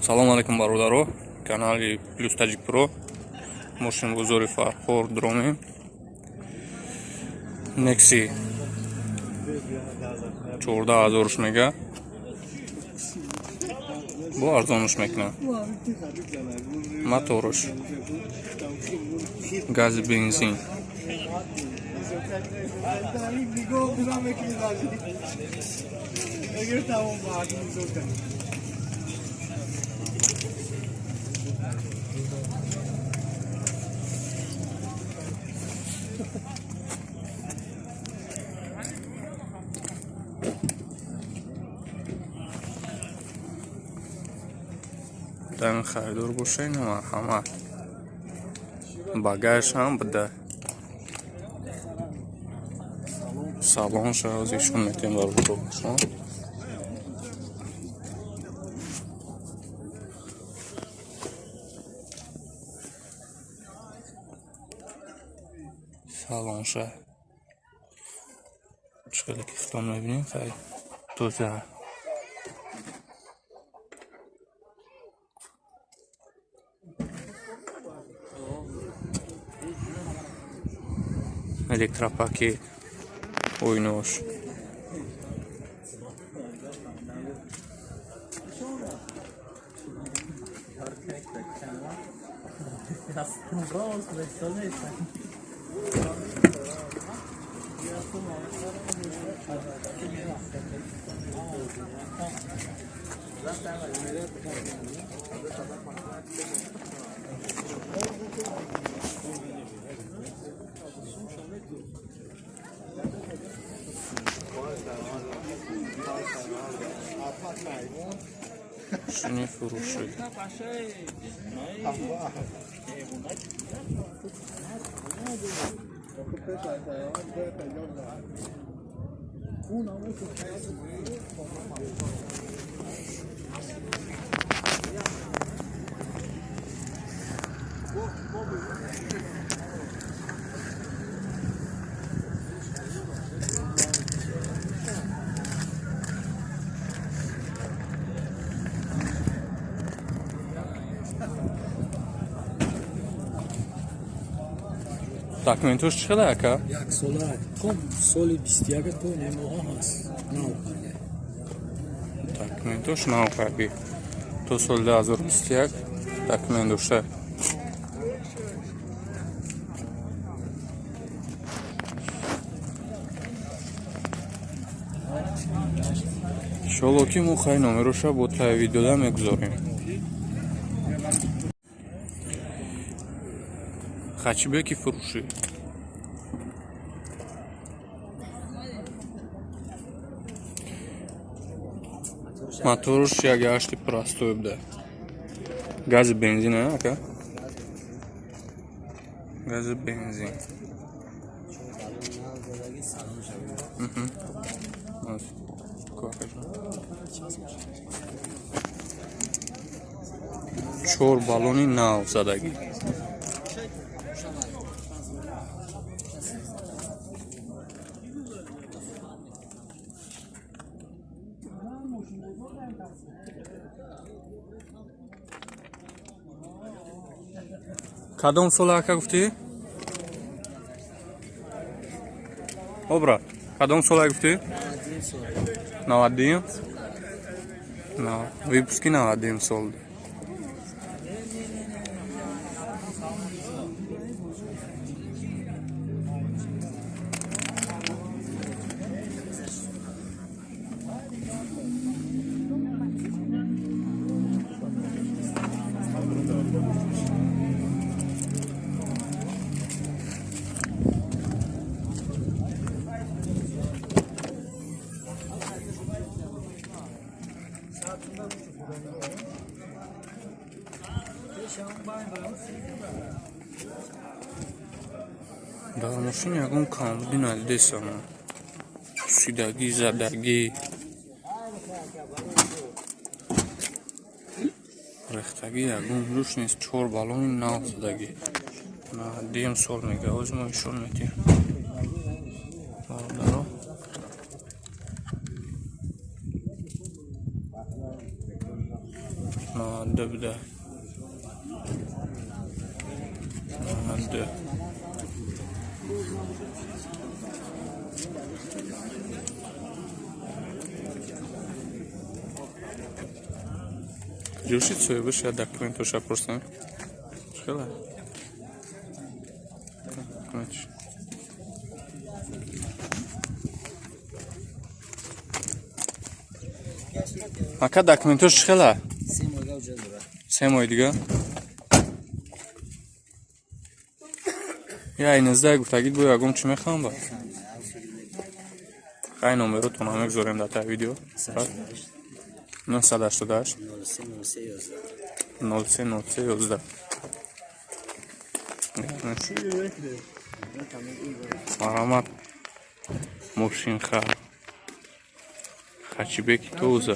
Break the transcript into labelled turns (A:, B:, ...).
A: Салом алейкум, бародаро. Канали Плюс Таджик Про. Мошинбозори Фархор дромем. Некси 14 000 мега. Бо арзонуш мекунам. Моторуш. Гази бензин. Дан харидор бошед, марҳамат. Багаж ҳам буда. Салонша ҳозир ишон метем бародарошон. Салонша. Чӣ хеле ки хитон мебинем, хай тоза. Электропакет ойнош. Мошини фурӯшӣ. Документош чӣ хеле, ака?
B: Як сола, то соли 21, то 9 моҳа ҳаст, нав карда.
A: Документош нав карди. То соли 2021 документ дошта. Иншолло, ки мо хай номероша бо таи видеода мегузорем. Хачбеки фурӯшӣ. Моторуш як ҳашти простой буда. Гази бензин, ака? Гази бензин. Мгм. Вот. Какой. Чор баллони нав задагӣ. Кадом сола, ака, гуфтӣ? О, брат, кадом сола гуфтӣ? 92? Выпуски 92 сол. Дар мошин ягон камбудӣ надидесам. Пусидагӣ, задагӣ, рехтагӣ ягон ҷош нест. Чор баллони нав задагӣ. Дуюм сол мега, ҳозир мо ишон метиҳем. Бародаро. 92 буда. 92. Ҷӯшид соҳибаш я документоша пурсем. Хела. Документш. Ака документош чӣ хела? 3 моҳи дига. Я иназда гуфтагид бо ягон чӣ мехоҳам ба? Хай номеротон мегузорем дар таи видео. 988 03 03 11. Марҳамат мошинхар Хачибеки Тоза.